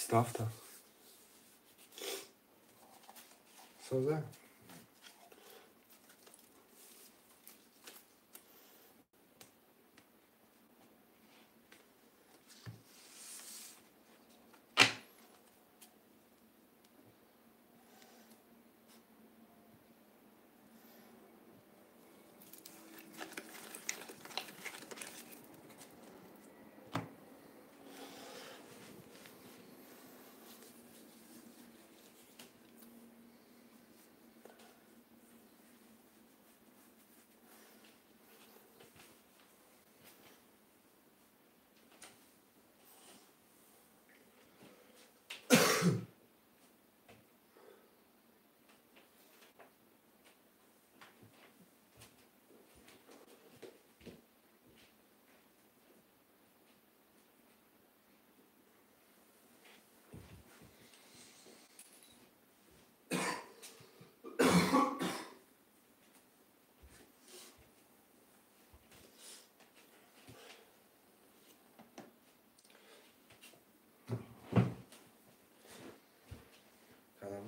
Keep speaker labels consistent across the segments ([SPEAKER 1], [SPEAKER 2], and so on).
[SPEAKER 1] 27.
[SPEAKER 2] Соза?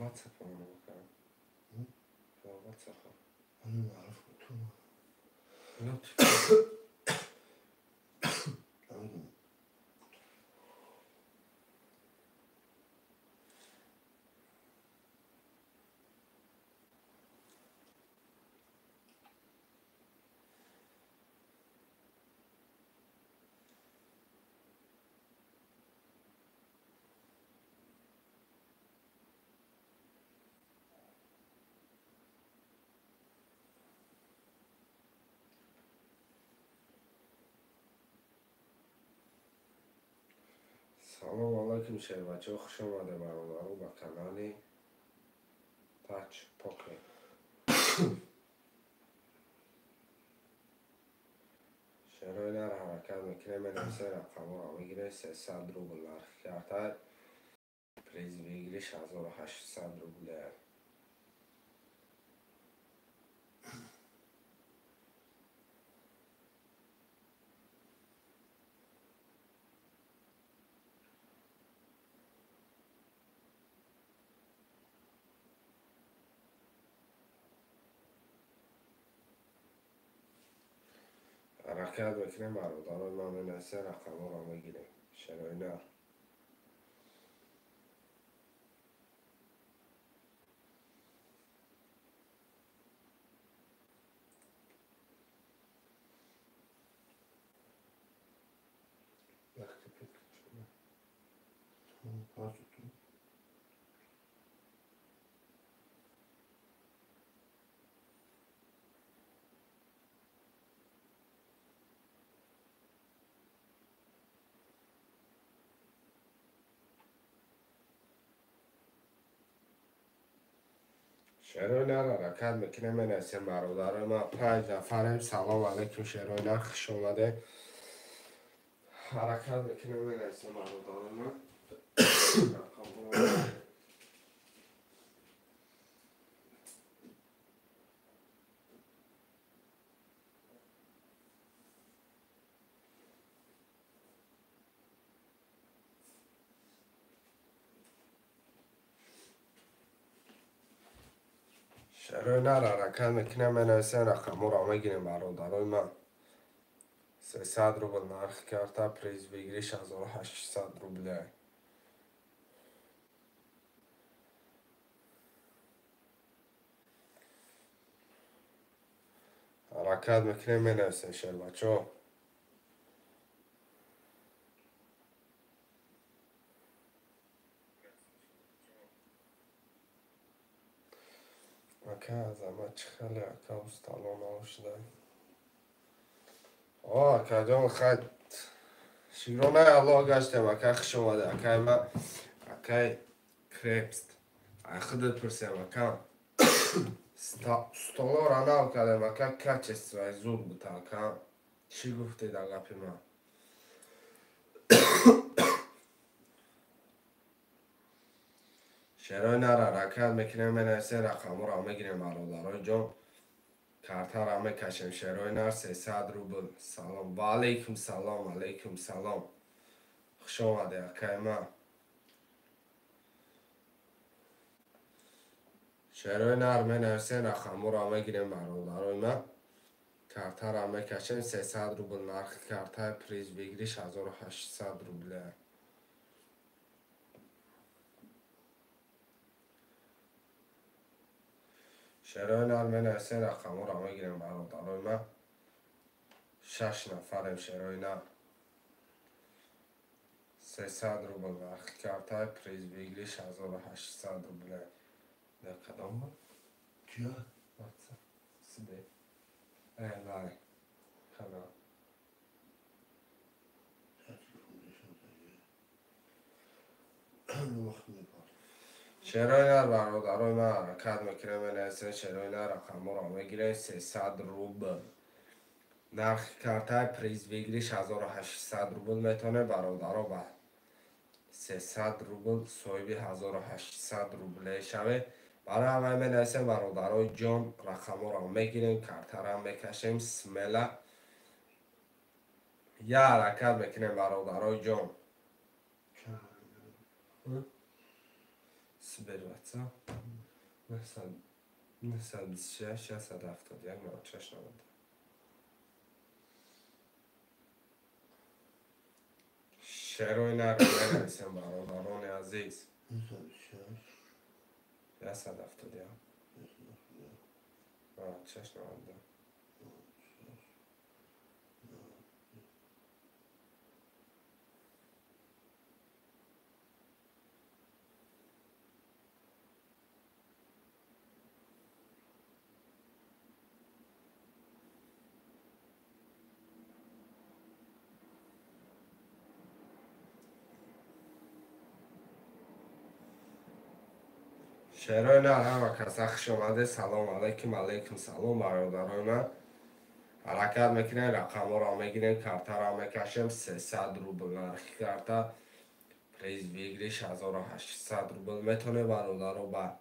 [SPEAKER 2] WhatsApp
[SPEAKER 1] Hm?
[SPEAKER 2] Салом алайкум, шербачаҳо, хуш омада бародаро ба канали Тач Покер. Шерои нар ҳаракат мекунем, менависе рақамҳоро мегирем, 300 рубл нархи карта, приз выигрыш 1800 рубля. Ҳаракат мекунем, бародарои ман, менависе рақамҳоро мегирем. Шерои нар. Шерои нар ҳаракат мекунем, менависем бародарои ман, 5 нафарем. Салом алайкум, шерои нар, хуш омадем. Ҳаракат мекунем, менависем бародарои ман. Шерои нар ҳаракат мекунем, менависем рақамҳоро мегирем, бародарои ман. 300 рубл нархи карта, приз выигрыш 1800 рубля. Ҳаракат мекунем, менависем шербачаҳо. Ака Азамат, чӣ хеле ака устало нашуда? О, акаҷон, хай шукронаи Аллоҳ гаштем, ака, хуш омадед, акаи ман, акаи Крепст. Ай худат пурсем, ака. Столора нав кардем, ака, качествои зуд буд, ака. Чӣ гуфтед дар гапи ман? Шерои нар ҳаракат мекунем, менависем рақамҳоро мегирем, бародарои ҷон. Картара мекашем шерои нар 300 рубл. Салом. Ва алейкум салом, алейкум салом. Хуш омадед, акай ман. Шерои нар менависем, рақамҳоро мегирем бародарои ман. Картара мекашем 300 рубл нархи картаи приз выигрыш 1800 рубля. Шерои нар менависем, рақамҳоро мегирем бародарои ман. 6 нафарем шерои нар. 300 рубл нархи картаи приз выигрыш 1800 рубля. Дар кадом буд?
[SPEAKER 3] Кия?
[SPEAKER 2] WhatsApp. Сбер. Вай. Канал. Шерои нар бародарои ман ҳаракат мекунем, менависем шерои нар рақамҳоро мегирем 300 рубл. Нархи картаи приз выигрыш 1800 рубл метавонед бародаро ба 300 рубл соҳиби 1800 рубле шавед. Барои ҳамаи менависем бародарои ҷон, рақамҳоро мегирем, картаро мекашем, смела я ҳаракат мекунем бародарои ҷон. Сбер WhatsApp 926 671 96 92. Шерои нар менависем бародарони азиз. 171 96 92. Шерои нар ҳама каса хуш омадед. Салом алейкум, алейкум салом бародарои ман. Ҳаракат мекунем, рақамҳоро мегирем, картаро мекашем 300 рубл нархи карта. Приз выигрыш 1800 рубл метавонед бародаро ба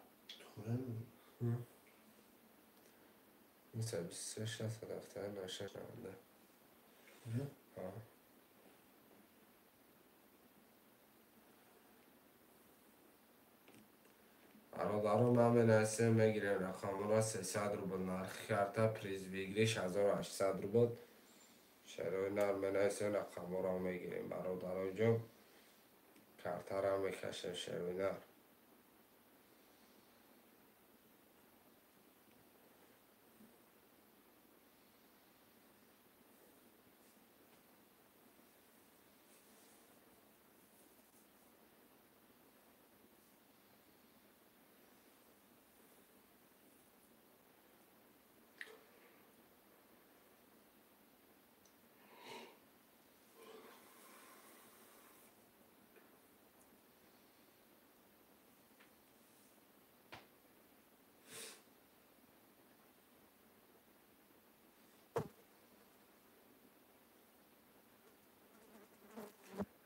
[SPEAKER 2] 923 671 96 92. Бародаро ман менависем, мегирем рақамҳоро 300 рубл нархи карта, приз выигрыш 1800 рубл. Шерои нар менависем, рақамҳоро мегирем бародарои ҷон. Картаро мекашем шерои нар.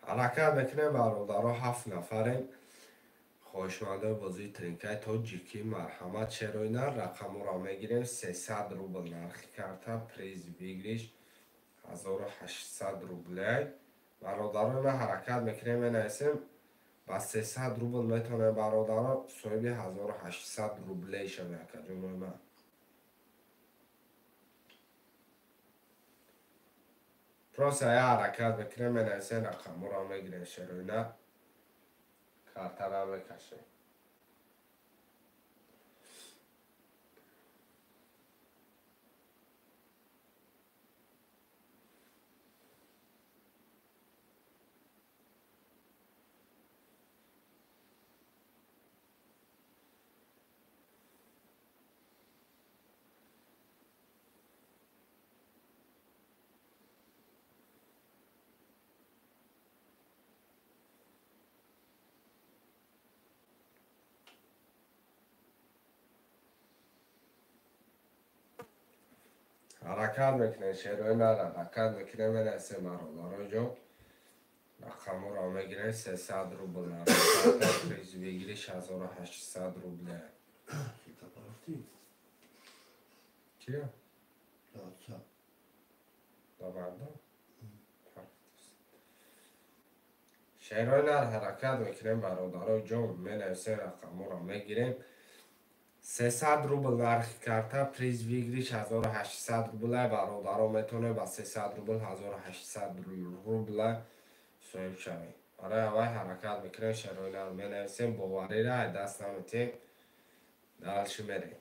[SPEAKER 2] Ҳаракат мекунем бародаро, 7 нафарем. Хоҳишмандои бозии тринкаи тоҷикӣ марҳамат шерои нар рақамҳоро мегирем 300 рубл нархи карта, приз выигрыш 1800 рубле. Бародаро ман ҳаракат мекунем, менависем ба 300 рубл метавонем бародаро соҳиби 1800 рубле шавем акаҷонои ман. Просто я ҳаракат мекунем, менависем рақамҳоро мегирем шерои нар, картаро мекашем. Ҳаракат мекунем шерои нар, ҳаракат мекунем, менависем бародарои ҷон. Рақамҳоро мегирем 300 рубл нархи карта, приз выигрыш 1800 рубле. Кия?
[SPEAKER 3] Да,
[SPEAKER 2] Да, шерои нар ҳаракат мекунем, бародарои ҷон, менависем, рақамҳоро мегирем. 300 рубл нархи карта, приз выигрыш 1800 рубла. Бародаро, метавонед ба 300 рубл 1800 рубла соҳиб шавед. Барои аввал ҳаракат мекунем, шерои нар, менависем, боварира даст наметем, дальше мерем.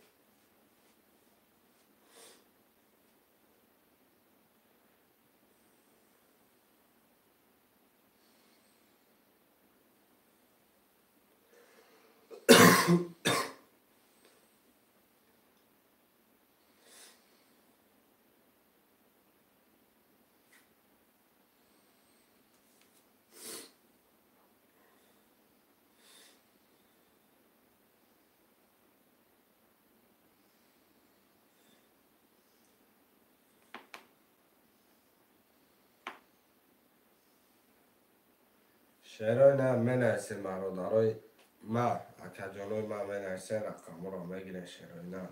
[SPEAKER 2] Шерои нар, менависем, бародарои ма, акаҷонои ма, менависем, рақамҳоро мегирем, шерои нар.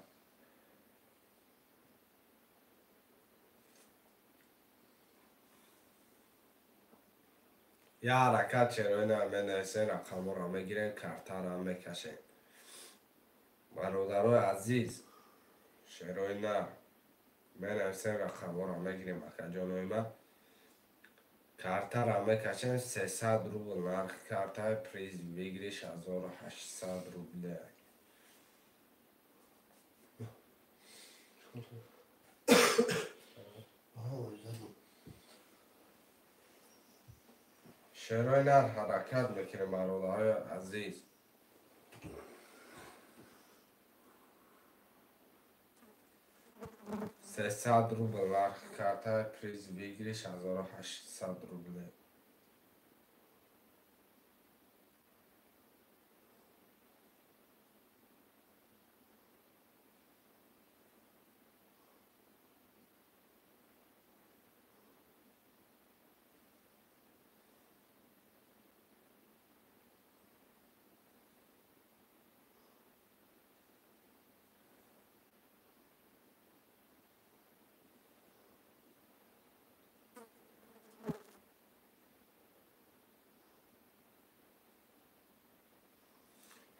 [SPEAKER 2] Я ҳаракат, шерои нар, менависем, рақамҳоро мегирем, картаро мекашем. Бародарои азиз, шерои нар, менависем, рақамҳоро мегирем, акаҷонои ма, картаро мекашем. 300 рубл нархи карта, приз выигрыш 1800 рубля.
[SPEAKER 3] Чикор? Аҳа, задам.
[SPEAKER 2] Шерои нар, ҳаракат мекунем, бародарои азиз. 300 рубл нархи карта, приз выигрыш 1800 рубле.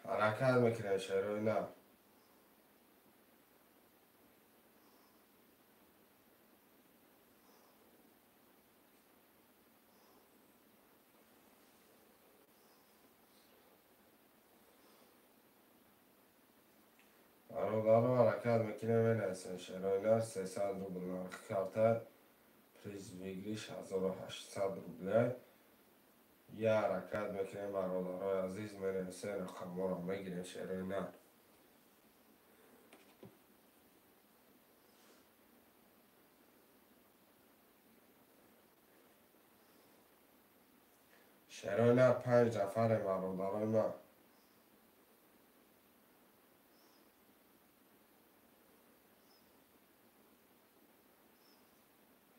[SPEAKER 2] Ҳаракат мекунем, шерои нар. Бародаро, ҳаракат мекунем, менависем, шерои нар. 300 рубл нархи карта, приз выигрыш 1800 рубля. Я ҳаракат мекунем, бародарои азиз, менависем, рақамҳоро мегирем, шерои нар. Шерои нар, панҷ нафарем, бародарои ман.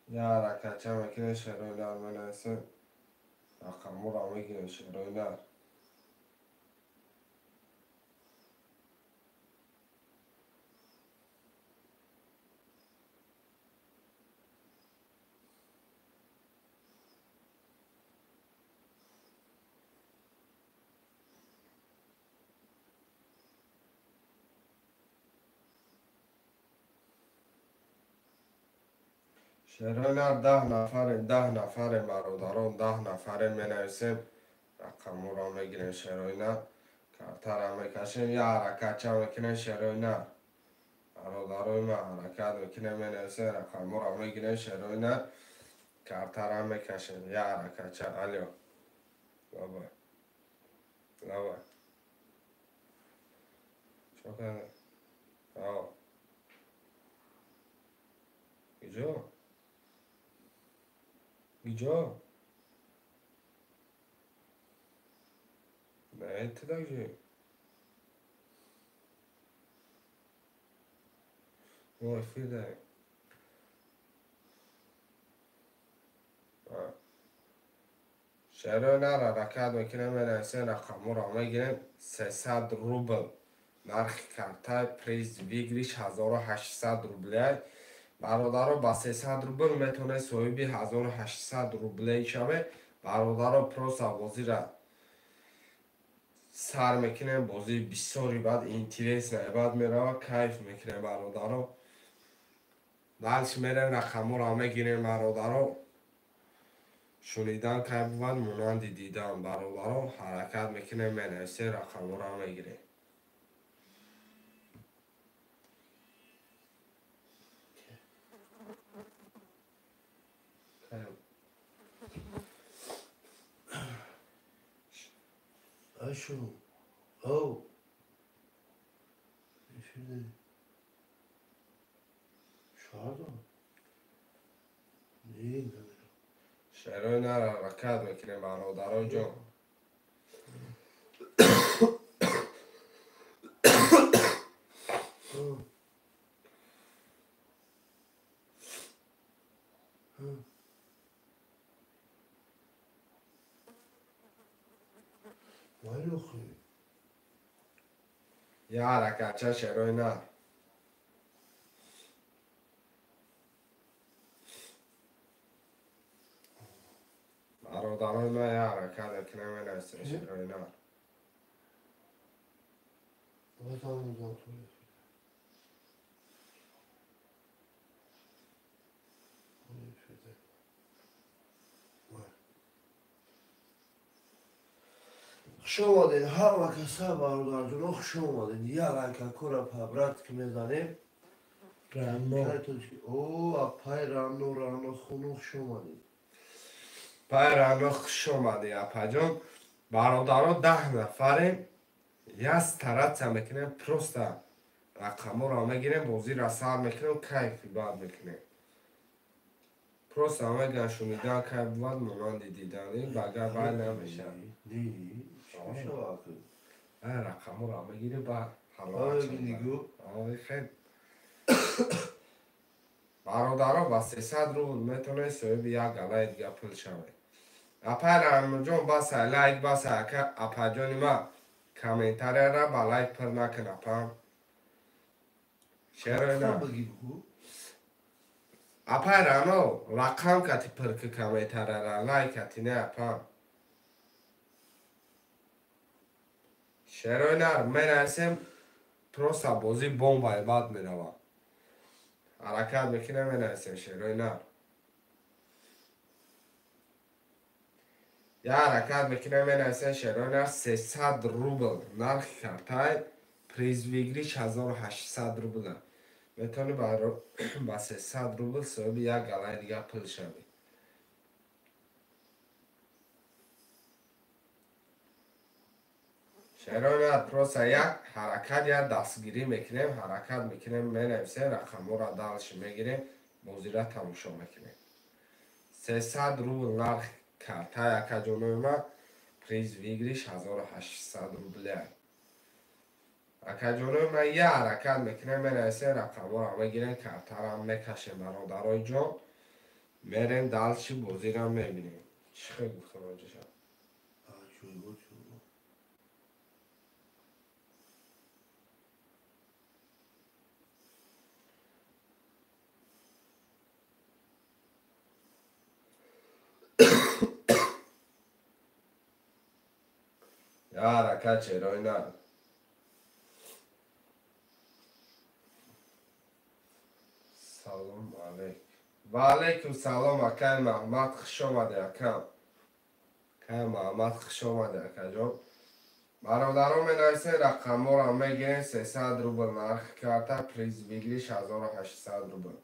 [SPEAKER 2] Я ҳаракатча мекунем, шерои нар, менависем, рақамҳоро мегирем, шерои нар. Шерои нар, 10 нафарем, 10 нафарем, бародарон, 10 нафарем, менависем, рақамҳоро мегирем, шерои нар, картаро мекашем. Я ҳаракатча мекунем, шерои нар, бародарои ман, ҳаракат мекунем, менависем, рақамҳоро мегирем, шерои нар, картаро мекашем. Я ҳаракатча. Алё, давай, давай, чо кардем? Ао, иҷо, иҷо, не, ты также мо эфир дарем. Шерои нар, ҳаракат мекунем, менависем, рақамҳоро мегирем. 300 рубл нархи карта, приз выигрыш 1800 рубля. Бародаро, ба 300 рубл метавонед соҳиби 1800 рублей шавед. Бародаро, просто бозира сар мекунем, бозии бисёри баъд интересная баъд мерава, кайф мекунем бародаро. Дальше мерем, рақамҳоро мегирем бародаро. Шунидан кай бувад монанди дидан бародаро. Ҳаракат мекунем, менависем, рақамҳоро мегирем.
[SPEAKER 3] Ашу. Оу. Шардо. Не, надо.
[SPEAKER 2] Шерои нара ҳаракат мекунем бародаро ҷон. Я ҳаракатча шерои нар. Бародарои ман, я ҳаракат мекунем, менависем шерои нар.
[SPEAKER 3] Хуш омадед ҳама каса, бародарҷоно, хуш омадед. Як лайкакора по-братски мезанем. О, апай Рано, Рано хунум, хуш омадед.
[SPEAKER 2] Пай Рано, хуш омадӣ, апаҷон. Бародаро, 10 нафарем, як стараться мекунем, просто рақамҳоро мегирем, бозиро сар мекунем, кайфи бад мекунем. Просто мегӯянд, шунидан кайф бувад монанди дидан, ба гап вай намешавад. Рақамҳоро мегирӣ, баъд ҳаловат. Бародаро, ба 300 рубл метавонед соҳиби як галаи дига пул шавед. Апай Раҳмонҷон, басай лайк, басай апаҷони ман, комментарияра ба лайк пур накун апам. Шерои на. Апай Рано, рақам кати пур ку комментарияра, лайк кати не апам. Шерои нар менависем, просто бозӣ бомбаи бад меравад. Ҳаракат мекунем, менависем шерои нар. Я ҳаракат мекунем, менависем шерои нар. 300 рубл нархи картай, приз выигрыш 1800 рубл. Метавонӣ ба 300 рубл соҳиби як галаи дига пул шавӣ. Шерои нар, просто як ҳаракат, як дастгирӣ мекунем, ҳаракат мекунем, менависем, рақамҳоро дальше мегирем, бозира тамошо мекунем. 300 рубл нарх карта, акаҷонои ман, приз выигрыш 1800 рубля. Акаҷонои ман, як ҳаракат мекунем, менависем, рақамҳоро мегирем, картаро мекашем бародарои ҷон, мерем дальше бозиро мебинем. Чӣ хел гуфтам оҷаша? Я ҳаракат шерои нар. Салом алейкум. Ва алейкум салом, акай Маҳмад, хуш омадӣ акам. Акай Маҳмад, хуш омадӣ акаҷон. Бародаро, менависем, рақамҳоро мегирем, 300 рубл нархи карта, приз выигрыш 1800 рубл.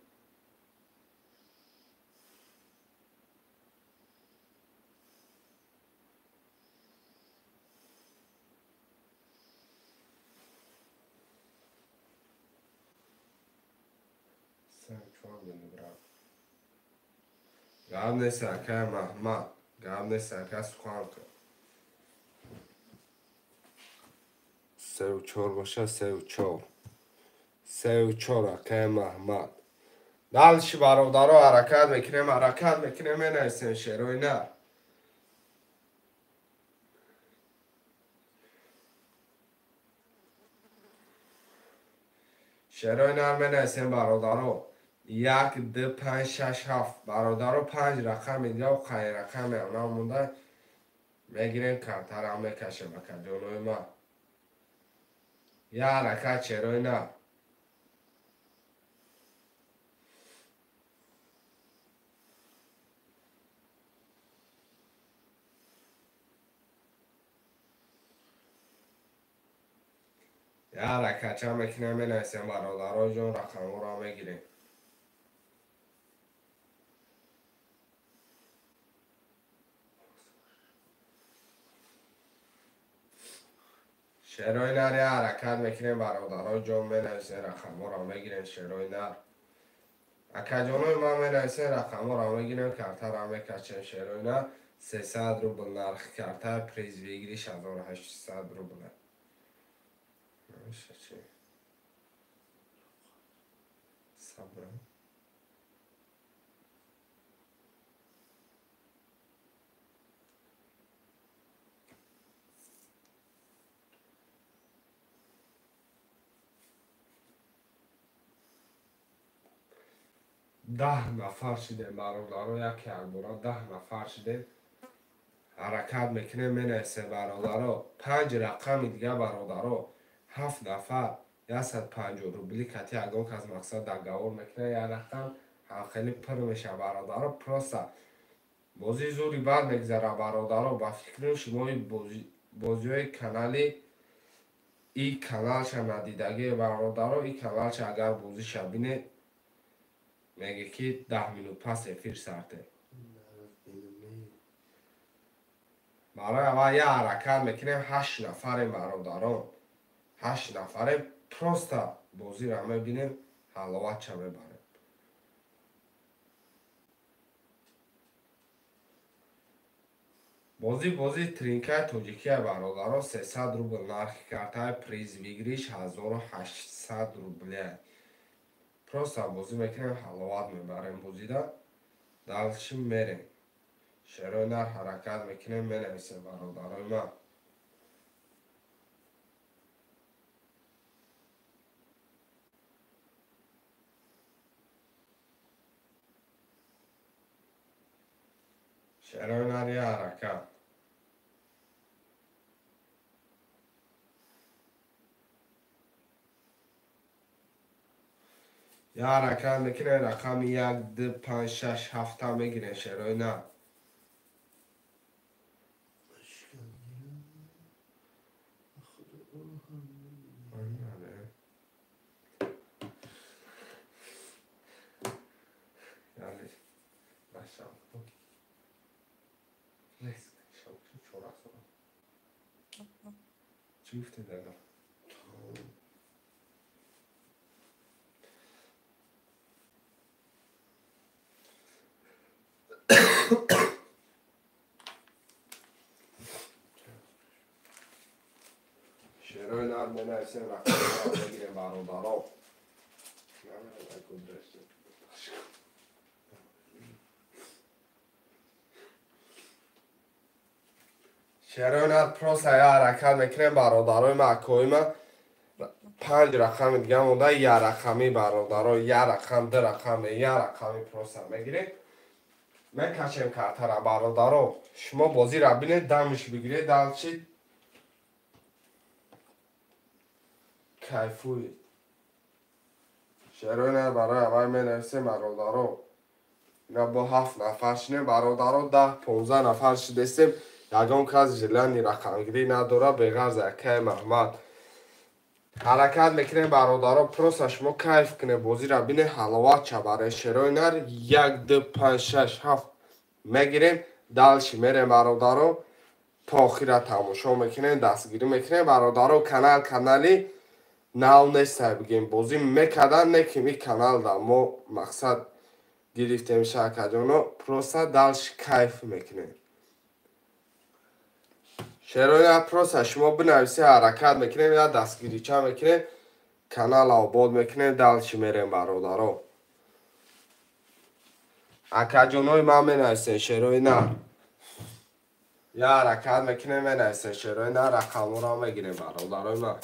[SPEAKER 2] Гап нест акай Маҳмад, гап нест ака, сухан кун. 3-4 боша, 3-4. 3-4 акай Маҳмад. Дальше бародаро ҳаракат мекунем, ҳаракат мекунем, менависем шерои нар. Шерои нар менависем бародаро. 1 2 5 6 7 бародаро 5 рақами дига қай рақами намонда мегирем картара мекашем акаҷонои ман. Я ҳаракат шерои нар. Я ҳаракатча мекунем менависем бародаро ҷон рақамҳоро мегирем. Шерои нар я ҳаракат мекунем бародаро ҷон менависем рақамҳоро мегирем шерои нар. Акаҷонои ман менависем рақамҳоро мегирем картаро мекашем шерои нар. 300 рубл нархи карта приз выигрыш 1800 рубл. Сабр. Даҳ нафар шидем бародаро, як якбора 10 нафар шидем. Ҳаракат мекунем менависем бародаро. 5 рақами дига бародаро. 7 нафар 150 рубли кати ягон кас мақсад договор мекунад, як рақам ҳам хеле пур мешавад бародаро. Просто бозии зури бад мегзарад бародаро. Ба фикри шумо бозиҳои канали и каналша надидагӣ бародаро, и каналша агар бозиша бинед меге ки 10 минут пас эфир сарте. Барои аввал як ҳаракат мекунем 8 нафарем бародарон. 8 нафарем просто бозиро мебинем, ҳаловатша мебарем. Бозӣ тринкаи тоҷикия бародаро 300 рубл нархи картаи приз выигрыш 1800 рубля. Просто бозӣ мекунем, ҳаловат мебарем бозида. Дальше мерем. Шерои нар ҳаракат мекунем, менависем бародарои ман. Шерои нар я ҳаракат. Я ҳаракат мекунем, рақами 1 2 5 6 7 мегирем шерои нар. Чӣ гуфтед агар? Шерои нар менависем, рақамҳоро мегирем бародаро. Шерои нар просто я ҳаракат мекунем бародарои ман, акои ман. 5 рақами дига монда, як рақами бародаро, як рақам, 2 рақам, як рақами просто мегирем. Мекашем картара бародаро. Шумо бозиро бинед, дамиш бигиред, дальше кайфуед. Шерои нар барои аввал менависем бародаро. Ина бо 7 нафар шинем бародаро, 10-15 нафар шидестем. Ягон кас желани рақамгирӣ надорад беғарз акаи Маҳмад. Ҳаракат мекунем бародаро, просто шумо кайф кунед, бозиро бинед, ҳаловат чабаре. Шерои нар 1 2 5 6 7 мегирем, дальше мерем бародаро, то охира тамошо мекунем, дастгирӣ мекунем бародаро. Канал канали нав нестай бигем, бозӣ мекардан неким и каналда мо мақсад гирифтем шакаҷоно, просто дальше кайф мекунем. Шерои нар просто шумо бинависе, ҳаракат мекунем, я дастгирича мекунем, канал обод мекунем, дальше мерем бародаро. Акаҷонои ман менависен шерои нар. Я ҳаракат мекунем, менависен шерои нар, рақамҳоро мегирем бародарои ман.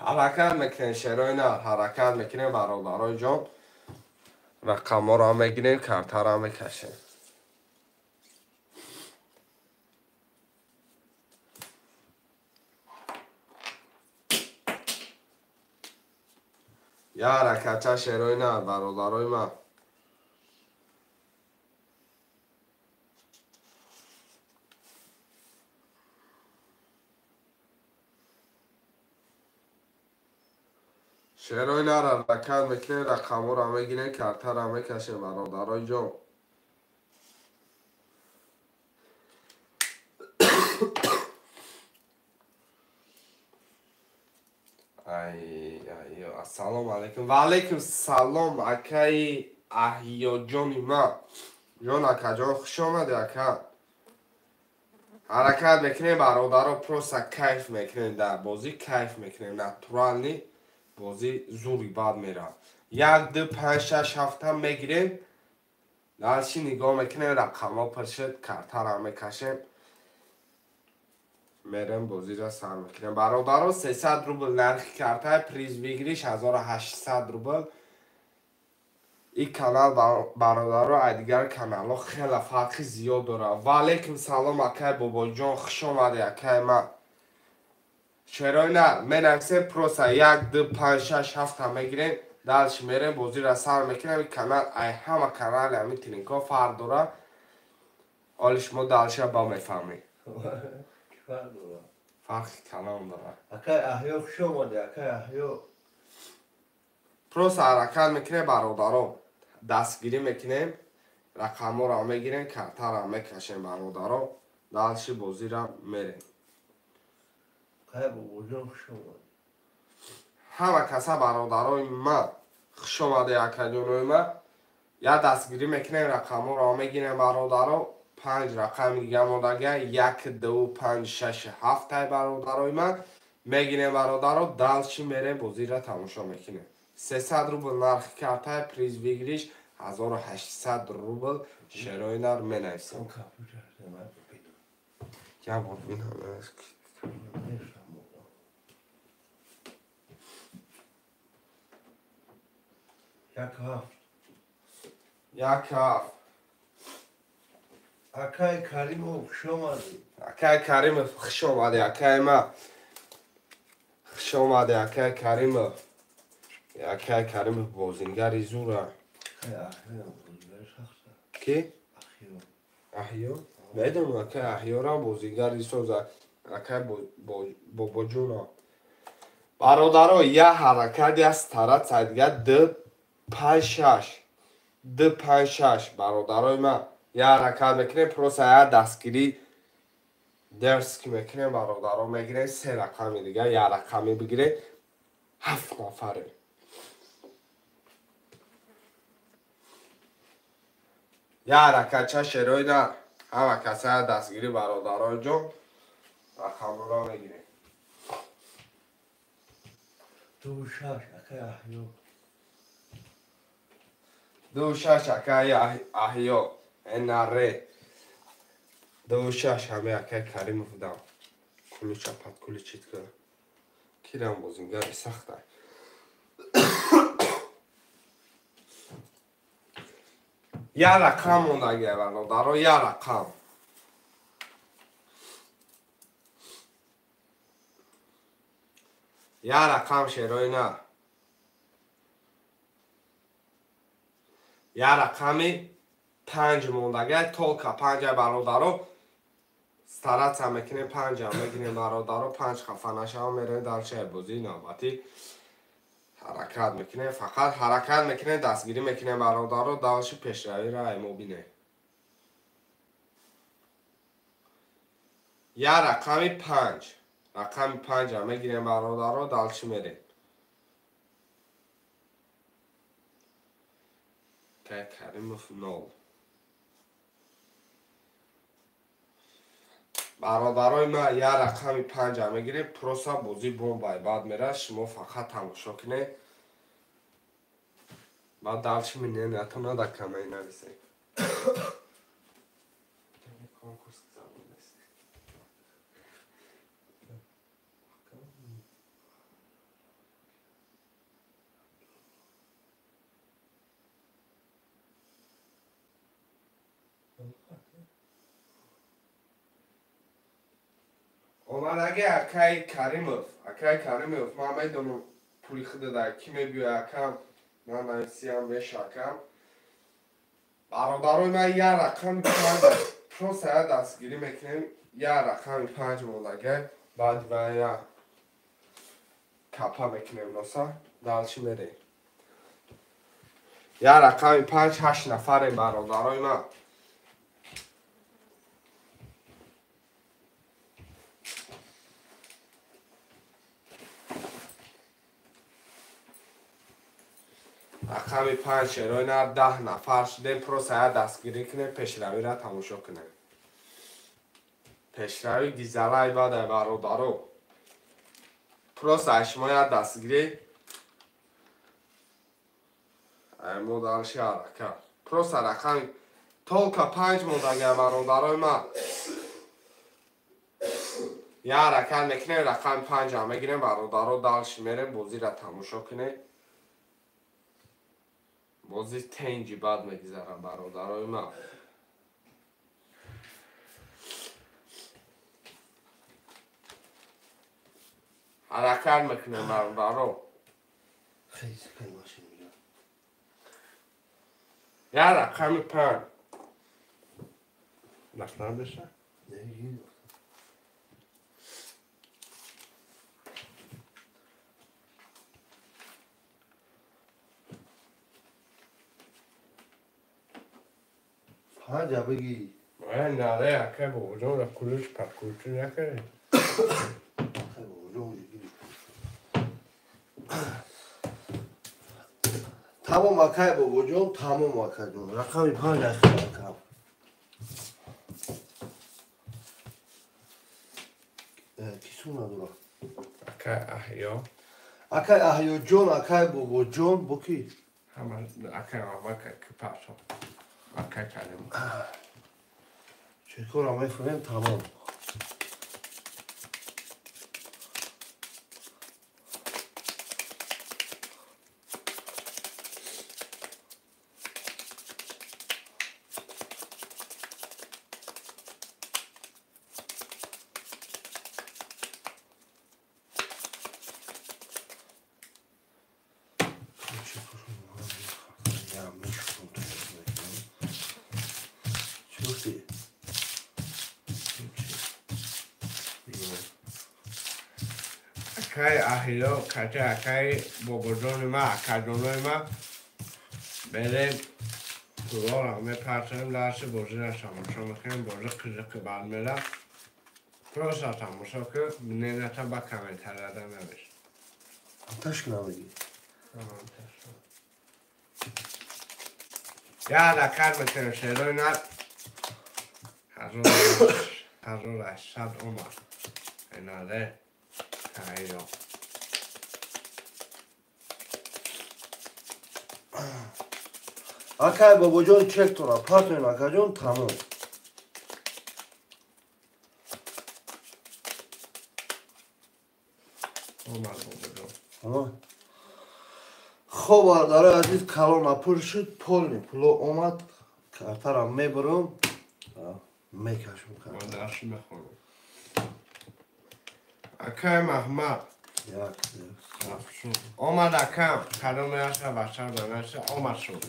[SPEAKER 2] Ҳаракат мекунем, шерои нар, ҳаракат мекунем, бародарои ҷон. Рақамҳоро мегирем, картаро мекашем. Я ҳаракатча, шерои нар, бародарои ман. Шерои нар, ҳаракат мекунем, рақамҳоро мегирем, картаро мекашем, бародарои ҷон. Ай, ассалому алайкум. Ва алайкум салом, акаи Аҳёҷони ман. Ҷон, акаҷон, хуш омадӣ, ака. Ҳаракат мекунем, бародаро, просто кайф мекунем дар бозӣ, кайф мекунем, натурални бозӣ зури бад меравад. 1, 2, 5, 6, 7 мегирем. Дальше нигоҳ мекунем, рақамҳо пур шуд, картаро мекашем. Мерем бозиро сар мекунем. Бародаро, 300 рубл нархи картаи, приз выигрыш 1800 рубл. Ин канал, бародаро, аз дигар каналҳо хеле фарқи зиёд дорад. Ва алайкум салом, акай бобоҷон, хуш омадӣ, акай ман. Шерои нар, менависем, просто 1, 2, 5, 6, 7 мегирем, дальше мерем, бозиро сар мекунем. Ин канал ай ҳама канали ҳамин Тининкоф фарқ дорад. Оли шумо дальше ба мефаҳмед. Фарқи калон дорад.
[SPEAKER 3] Акай Аҳё, хуш омадӣ, акай Аҳё.
[SPEAKER 2] Просто ҳаракат мекунем, бародаро. Дастгирӣ мекунем, рақамҳоро мегирем, картаро мекашем, бародаро. Дальше бозиро мерем.
[SPEAKER 3] Акай бобоҷон, хуш омадӣ.
[SPEAKER 2] Ҳама каса, бародарои ман, хуш омадӣ, акаҷонои ман. Я дастгирӣ мекунем, рақамҳоро мегирем, бародаро. 5 рақами дига мондага, 1, 2, 5, 6, 7 ай, бародарои ман. Мегирем, бародаро, дальше мерем, бозиро тамошо мекунем. 300 рубл нархи картаи, приз выигрыш 1800 рубл. Шерои нар, менависем. Я бор бинам.
[SPEAKER 3] Як ҳафт.
[SPEAKER 2] Як ҳафт.
[SPEAKER 3] Акай Каримов, хуш омадӣ.
[SPEAKER 2] Акай Каримов, хуш омадӣ, акай ман. Хуш омадӣ, акай Каримов. Акай Каримов бозингари зура. Ки? Аҳё? Медонам, акай Аҳёрам бозингари соза. Акай бобоҷона. Бародаро, я ҳаракат, я стараться, дига 2, 5, 6. 2, 5, 6, бародарои ман. Я ҳаракат мекунем, просто я дастгирӣ дерски мекунем, бародаро, мегирем се рақами дига, я рақами бигирем, 7 нафарем. Я ҳаракатча, шерои нар, ҳама каса дастгирӣ, бародарои ҷон, рақамро мегирем.
[SPEAKER 3] 2, 6, акай Аҳё.
[SPEAKER 2] 2, 6, акай Аҳё. НР. 2, 6, ҳаме акай Каримов дам. Кулуча подкуличит ка. Кирам бозингари сахта. Я рақам мондага, бародаро, я рақам. Я рақам, шерои нар. Я рақами 5 мондага, толка 5, бародаро. Стараться мекунем, 5 мегирем, бародаро, 5 хафа нашавам, мерем дальше бозии навбатӣ. Ҳаракат мекунем, фақат ҳаракат мекунем, дастгирӣ мекунем, бародаро, дальше пешравиро ай мо бинем. Я рақами 5, рақами 5 мегирем, бародаро, дальше мерем. Каримов 0. Бародарои ман, я рақами 5 мегирем, просто бозӣ бомбай баъд мера, шумо фақат тамошо кунед. Баъд дальше миненатона дар камаи нависед. Конкурс гузарондаст. Омадаги акай Каримов, акай Каримов, ман медонам пули худа дар ки мебиёяд акам, ман нависиям мешакам. Бародарои ман як рақами панҷ, просто як дастгирӣ мекунем, як рақами панҷ мондага, баъди ба як капа мекунем носа, дальше мерем. Як рақами панҷ, ҳашт нафарем бародарои ман. Рақами панҷ шерои нар 10 нафар шудем, просто як дастгирӣ кунем, пешравиро тамошо кунем. Пешравӣ гизалай бадай бародаро. Просто аз шумо як дастгирӣ, ай мо дальше ҳаракат. Просто рақами толка панҷ мондага бародарои ман. Як ҳаракат мекунем, рақами панҷам мегирем, бародаро дальше мерем, бозиро тамошо кунем. Бозӣ тенҷи бад мегузарад бародарои ман. Ҳаракат мекунем бародаро. Як рақами панҷ. Нафтан беша?
[SPEAKER 3] Панҷа бигӣ.
[SPEAKER 2] Наре, акай бобоҷон, кулиш паркучӣ накардем.
[SPEAKER 3] Акай бобоҷон, тамом акай бобоҷон, тамом акайҷон. Рақами панҷ ахир акам. Кису надора.
[SPEAKER 2] Акай Аҳё.
[SPEAKER 3] Акай Аҳёҷон, акай бобоҷон, бо ки?
[SPEAKER 2] Ҳама акай Абакай ки пасо. Акай Карим.
[SPEAKER 3] Чекора мефурем тамом.
[SPEAKER 2] Акай Аҳило, кача акай бобоҷони ман, акаҷонои ман, берем пулоро мепартоем, дарси бозиро тамошо мекунем, бозӣ қизиқи бад мера. Просто тамошо кун, нената ба комментарияда навис.
[SPEAKER 3] Ташк навиги.
[SPEAKER 2] Як ҳаракат мекунем, шерои нар 1800 омад. Инаре. Аё.
[SPEAKER 3] Акай бобоҷон чектона партоем акаҷон тамом.
[SPEAKER 2] Омад бобоҷон.
[SPEAKER 3] Омад. Хоб бародарои азиз, калона пур шуд, полни пуло омад, картара мебарам, мекашам карта.
[SPEAKER 2] Ман дарси мехонам. Акай Маҳмад.
[SPEAKER 3] Як.
[SPEAKER 2] Омад акам, кадоме аста бача данаша омад шуд.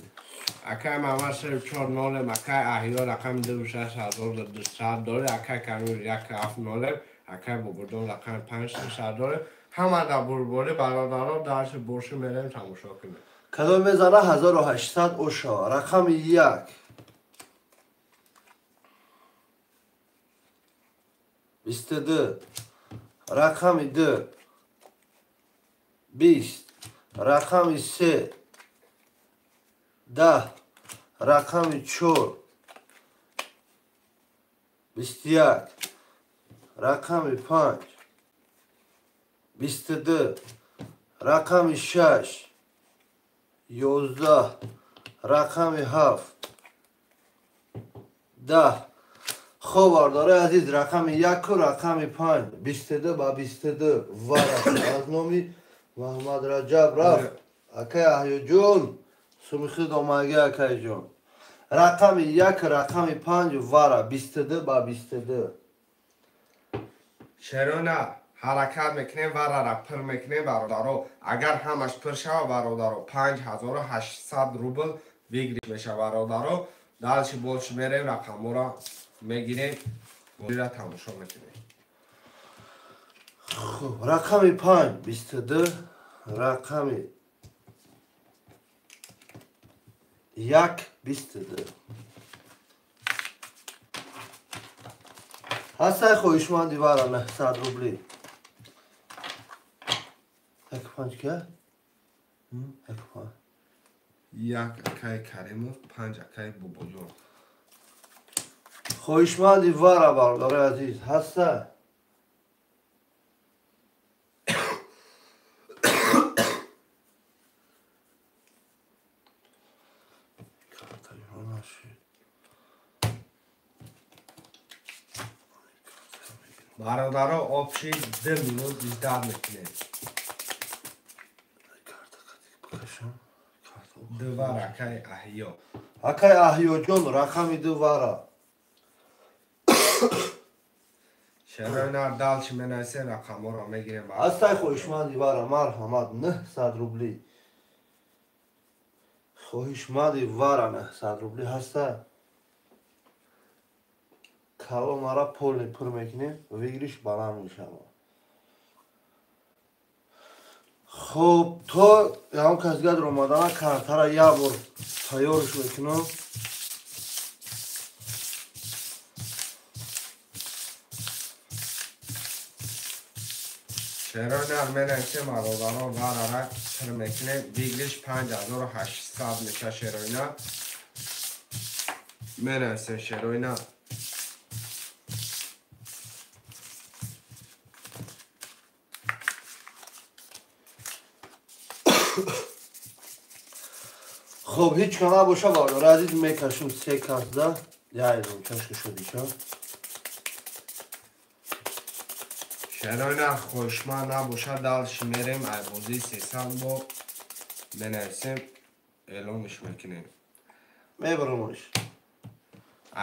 [SPEAKER 2] Акай Маҳмад 3-4-0, акай Аҳиё рақами 26200 дорад, акай Камил 1-7-0, акай Бобоҷон рақами 5-300 дорад. Ҳама дар бурборӣ бародаро дарси боши мерем тамошо кунем.
[SPEAKER 3] Кадом мезана 1800 ошава. Рақами як. 22. Рақами ду. 20. Рақами се. 10. Рақами чор. 21. Рақами панҷ. 22. Рақами шаш. 11. Рақами ҳафт. 10. Хоб бародарои азиз, рақами яку рақами панҷ. 22 ба 22 ва аз номи Маҳмад Раҷаб рафт. Акай Аҳёҷон, сумихид омаги акайҷон. Рақами 1, рақами 5 вара 22 ба 22.
[SPEAKER 2] Шерона ҳаракат мекунем, варара пур мекунем бародаро. Агар ҳамаш пур шава бародаро, 5800 рубл выигрыш мешава бародаро. Дальше больше мерем, рақамҳоро мегирем, бозиро тамошо мекунем.
[SPEAKER 3] Хуб, рақами 5 22, рақами 1 22. Ҳастай хоҳишманди вара 900 рубли. Як панҷ ка? Як панҷ.
[SPEAKER 2] 1 акай Каримов, 5 акай Бобоҷон.
[SPEAKER 3] Хоҳишманди вара бародари азиз ҳастай?
[SPEAKER 2] Бародаро, общий 2 минут ждать мекунем. Двара акай Аҳиё.
[SPEAKER 3] Акай Аҳиёҷон, рақами 2 вара.
[SPEAKER 2] Шероинар дальше менависем, рақамҳоро мегирем.
[SPEAKER 3] Ҳастай хоҳишманди вара, марҳамат, 900 рубли. Хоҳишманди вара 900 рубли ҳастай. Калонара полни пур мекунем, выигрыш баланд мешавад. Хуб, то ягон кас дигар омадана картара як бор тайёрш мекунам.
[SPEAKER 2] Шероинар менависем бародарон, варара пур мекунем. Выигрыш 5800 меша шероинар. Менависем шероинар.
[SPEAKER 3] Хуб, ҳеҷ ка набоша бародари азиз, мекашем се касда. Яйдум чашка шудиша.
[SPEAKER 2] Шероинар хоҳишманд набоша, дальше мерем айбозии 300 бо менависем, эълонш мекунем.
[SPEAKER 3] Мебарамаш.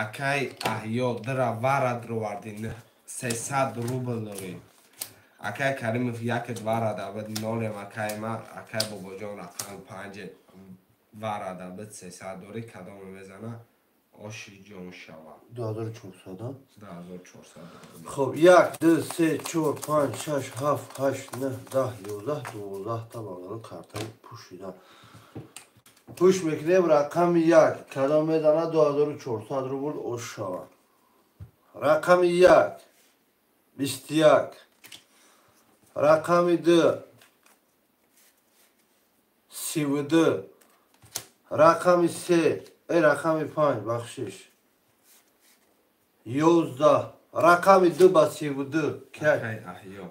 [SPEAKER 2] Акай Аҳиё дра вара дроварди 300 рубл дорӣ. Акай Каримов 1 вара давид 0, акай ма, акай Бобоҷон рақам 5 вара давид 300 дорӣ, кадоме мезана оши ҷон шава.
[SPEAKER 3] 2400?
[SPEAKER 2] 2400.
[SPEAKER 3] Хуб, 1 2 3 4 5 6 7 8 9 10 11 12 та бародаро картаи пӯшида. Пӯш мекунем рақами 1, кадом мезана 2400 рубл ош шава. Рақами 1 21, рақами 2 32, рақами 3, рақами 5, бахшиш 11, рақами 2 ба 32.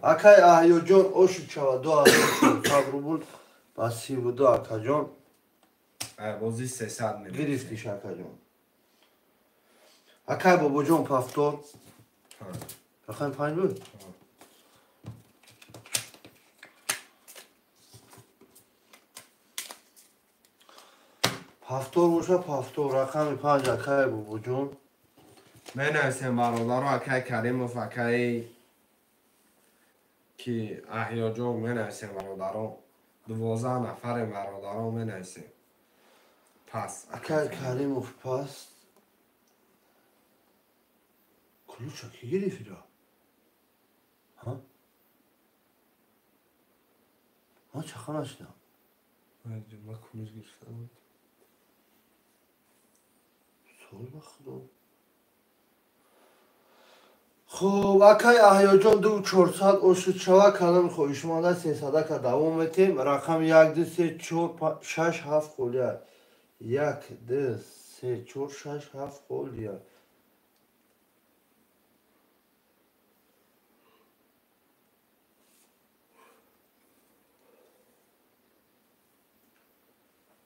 [SPEAKER 3] Акай Аҳиёҷон оши шава 2400 рубл ба 32 акаҷон.
[SPEAKER 2] Бозӣ 300 мегирифтиш
[SPEAKER 3] гирифтиш акаҷон. Акай Бобоҷон повтор. Рақами 5 буд? Повтор боша, повтор. Рақами 5 акай Бобоҷон.
[SPEAKER 2] Менависем бародаро, акай Каримов, акай ки Аҳиёҷон менависем бародаро. 12 нафарем бародаро, менависем. Пас.
[SPEAKER 3] Акай Каримов пас. Ключа ки гирифтира? Ҳа? Ман чаха нашидам.
[SPEAKER 2] Ман ключ гирифтам.
[SPEAKER 3] Сол ба худо. Хуб, акай Аҳиёҷон 2400 ошуд шава, каломи хоҳишманда 300 ка давом метем. Рақами 1 2 3 4 5 6 7 холия. 1 2 3 4 6 7 холия.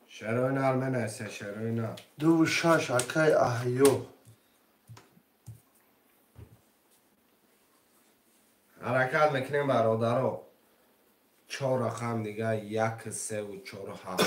[SPEAKER 2] Шероинар менависе, шероинар.
[SPEAKER 3] 2 6 акай Аҳиё.
[SPEAKER 2] Ҳаракат мекунем бародаро. 4 рақам дига 1 3 4 7.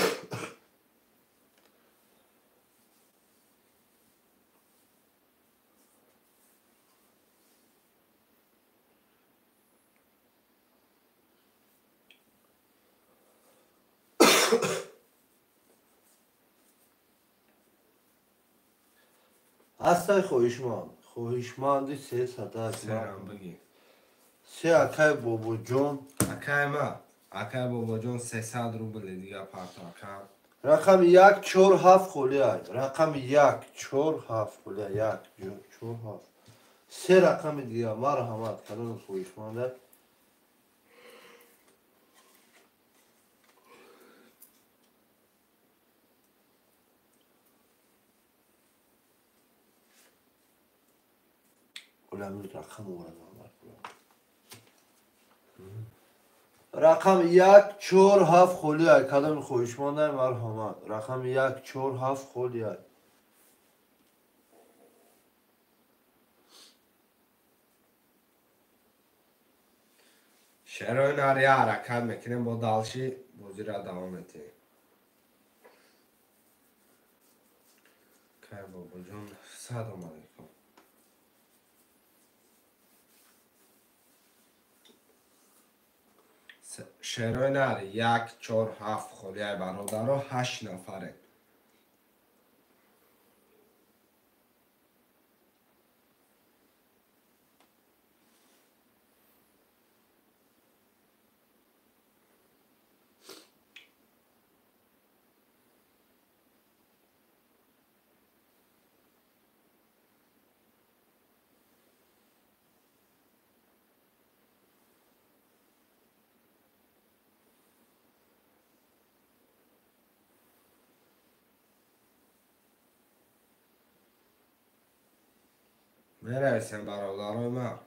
[SPEAKER 3] Ҳастай хоҳишманд. Хоҳишманди 300.
[SPEAKER 2] Серам бигӣ.
[SPEAKER 3] Се акай Бобоҷон.
[SPEAKER 2] Акай ма. Акай Бобоҷон 300 рубл дига парто акам.
[SPEAKER 3] Рақами 1 4 7 холӣ ай. Рақами 1 4 7 холӣ ай. 1 4 7. Се рақами дига марҳамат кадом хоҳишманда. Рақам овардам. Рақами 1 4 7 холӣ ай. Кадом хоҳишманда марҳамат. Рақами 1 4 7 холӣ ай.
[SPEAKER 2] Шерои нар я ҳаракат мекунем, бо далши бозиро давом метиҳем. Кай Бобоҷон, салом алейкум. Шерои нар 1 4 7 холӣ ай бародаро, 8 нафарем. Мерасем бародарои ман.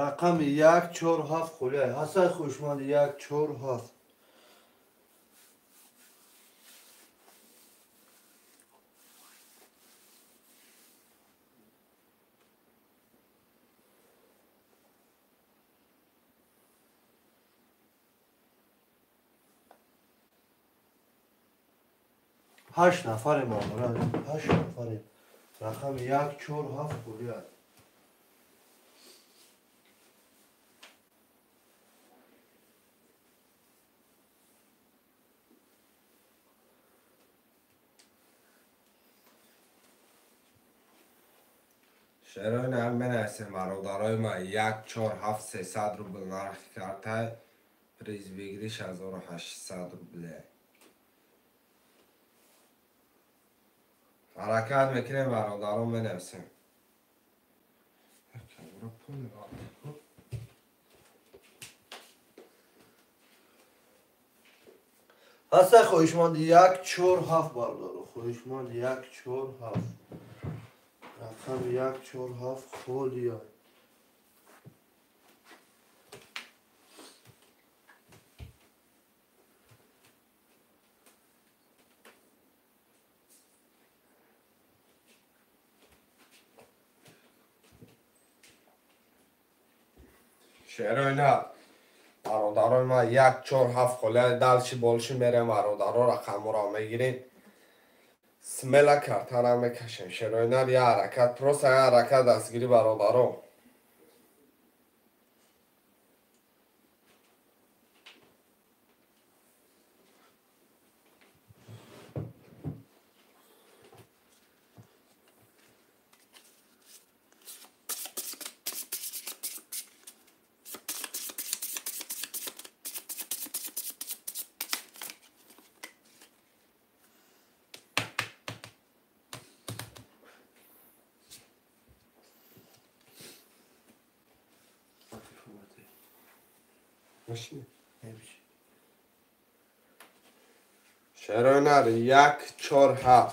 [SPEAKER 3] Рақами 1 4 7 холӣ ай. Ҳасай хоҳишманд 1 4 7. Ҳашт нафарем бародарон. 8 нафарем. Рақами 1 4 7 холӣ ай.
[SPEAKER 2] Шерои нар менависем бародарои ман 1 4 7 300 рубл нархи картай, приз выигрыш 1800 рубле. Ҳаракат мекунем бародарон, менависем.
[SPEAKER 3] Ҳастай хоҳишманд 1 4 7 бародаро. Хоҳишманд 1 4 7. Рақами 1 4 7 холӣ ай.
[SPEAKER 2] Шерои нар бародарои ман 1 4 7 холӣ ай. Далши болши мерем бародаро, рақамҳоро мегирем. Смела картара мекашем. Шерои нар я ҳаракат, просто я ҳаракат дастгирӣ бародаро. Шерои нар 1 4 7.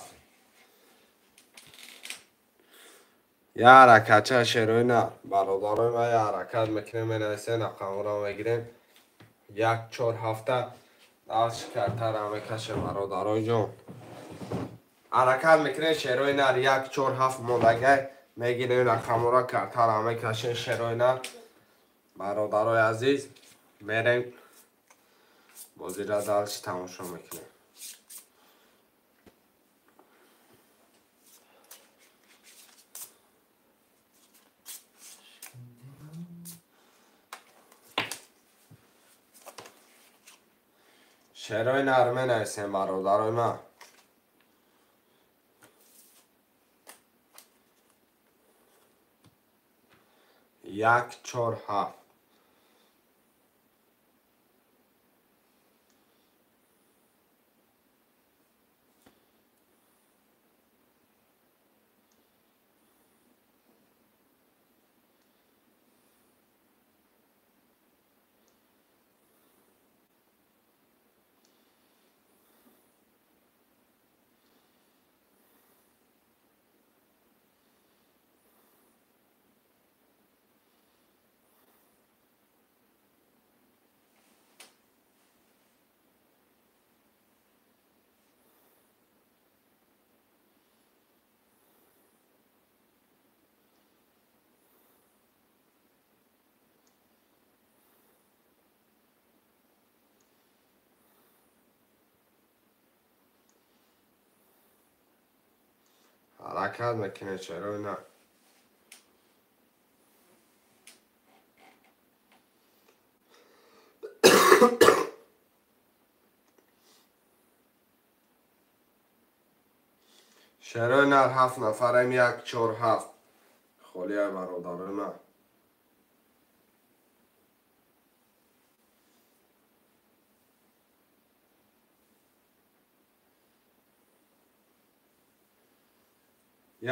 [SPEAKER 2] Я ҳаракатча шерои нар бародарои ман, я ҳаракат мекунем, менависем, рақамҳоро мегирем. 1 4 7 далши картара мекашем бародарои ҷон. Ҳаракат мекунем шерои нар 1 4 7 мондагай Мегирем рақамҳоро, картаро мекашем шерои нар. Бародарои азиз, мерем бозиро дальше тамошо мекунем. Шерои нар менависем бародарои ман. Як чор ҳафт. Ҳаракат мекунед чаро на? Шерои нар ҳафт нафарем, як чор ҳафт. Холия бародарои ман.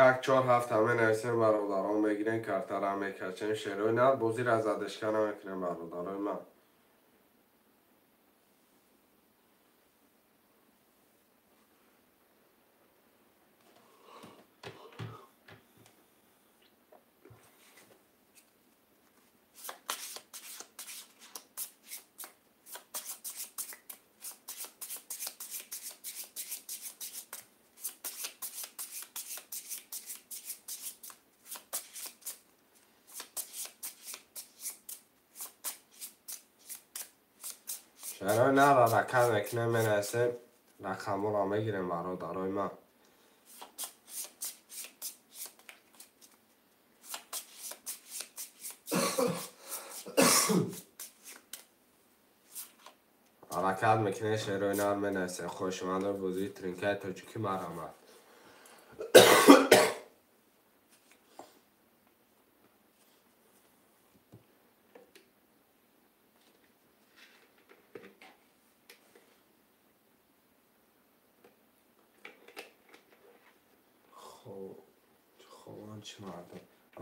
[SPEAKER 2] Як чор ҳафт ҳаме нависем бародарон, мегирем картара мекачем шерои нар, бозиро задешка намекунем бародарои ман. Шерои нар ҳаракат мекунем, менависем, рақамҳоро мегирем бародарои ман. Ҳаракат мекунем, шерои нар менависем. Хоҳишмандои бозии тринкаи тоҷикӣ марҳамат.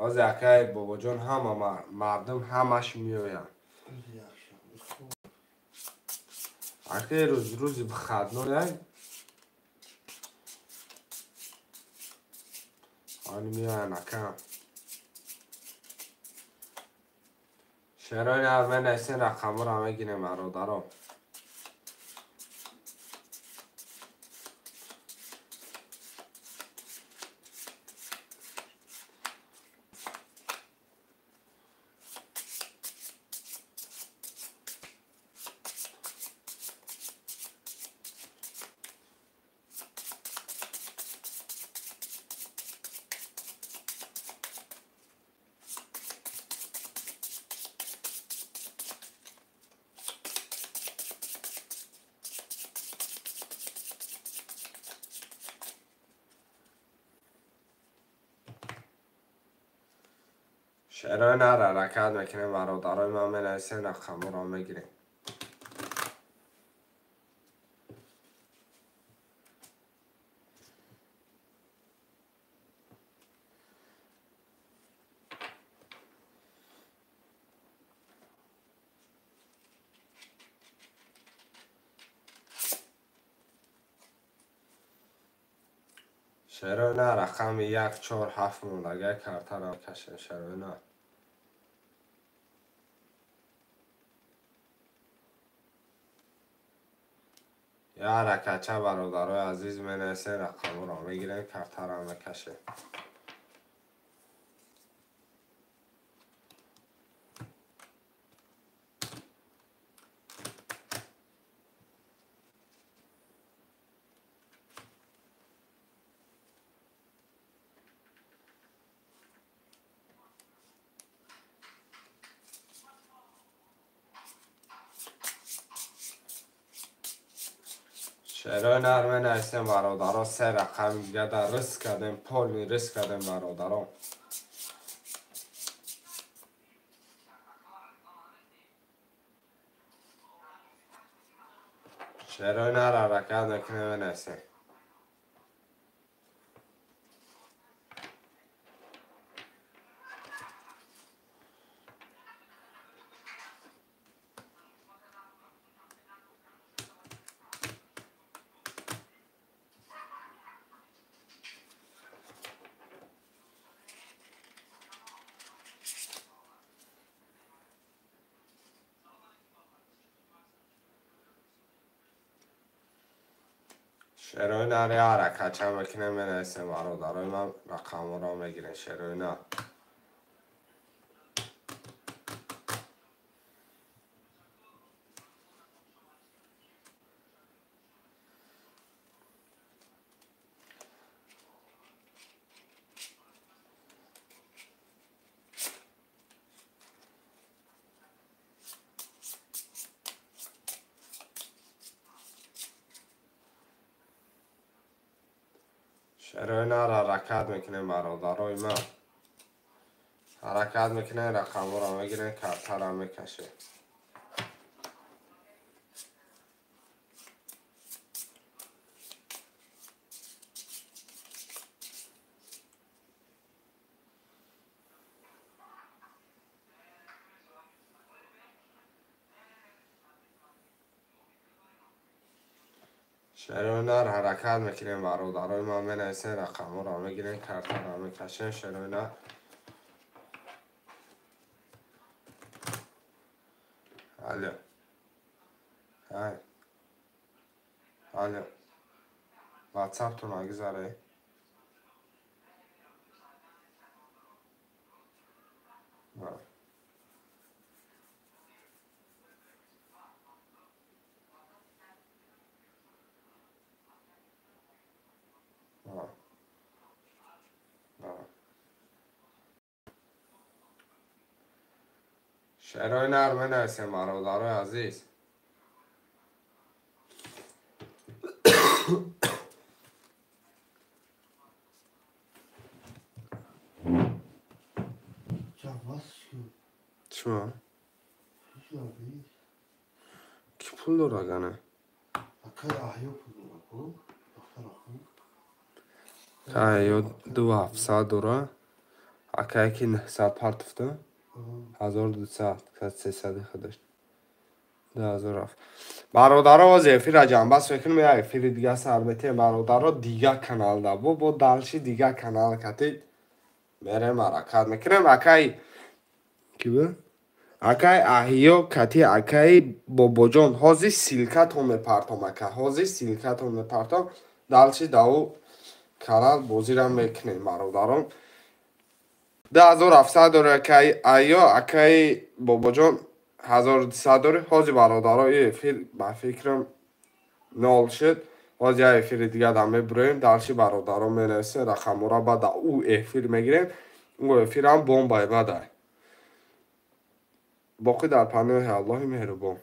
[SPEAKER 2] Ҳозир акай бобоҷон ҳама мардум ҳамаш меоянд. Акай рӯз рӯзи выходной они меоянд ака. Шерои нар менависем, рақамҳоро мегирем бародаро. Шерои нар ҳаракат мекунем бародарои ман, менависем, рақамҳоро мегирем. Шерои нар рақами як чор ҳафт мондагай картаро кашем шерои нар. Я ҳаракатча бародарои азиз, менависем, рақамҳоро мегирем, картаро мекашем. Шерои нар менависем бародаро, се рақами дига дар риск кардем, полный риск кардем бародаро. Шерои нар ҳаракат мекунем, менависем. Шерои нари ҳаракатча мекунем, менависем бародарои ман, рақамҳоро мегирем. Шерои нар. Шерои нар ҳаракат мекунем бародарои ман. Ҳаракат мекунем, рақамҳоро мегирем, картаро мекашем. Шерои нар ҳаракат мекунем бародарои ман, менависем, рақамҳоро мегирем, картаро мекашем. Шерои нар. Алло. Ҳай. Алло. WhatsApp-тон агизаре? Шерои нар менависем бародарои азиз. Чӣ? Ки пул дора гана? Ё 2700 дора. Акае ки 900 партуфта. 1200, 300 худаш. 2000. Бародаро, боз эфира ҷамъбаст мекунем, як эфири дига сар метиҳем бародаро, дига каналда. Бо дальше дига канал катид мерем, ҳаракат мекунем. Акай ки буд? Акай Аҳиё кати акай Бобоҷон. Ҳозир ссылкатон мепартом ака. Ҳозир ссылкатон мепартом. Дальше да ӯ канал бозира мекунем бародарон. 2700 дори акай Аҳиё, акай Бобоҷон 1200 дори. Ҳозир бародаро, ин эфир ба фикрам нол шуд. Ҳозир як эфири дига да мебуроем. Дальше бародарон менависем, рақамҳоро баъд да ӯ эфир мегирем. Ӯ эфирам бомбай бадай. Боқӣ дар паноҳи Аллоҳи меҳрубон.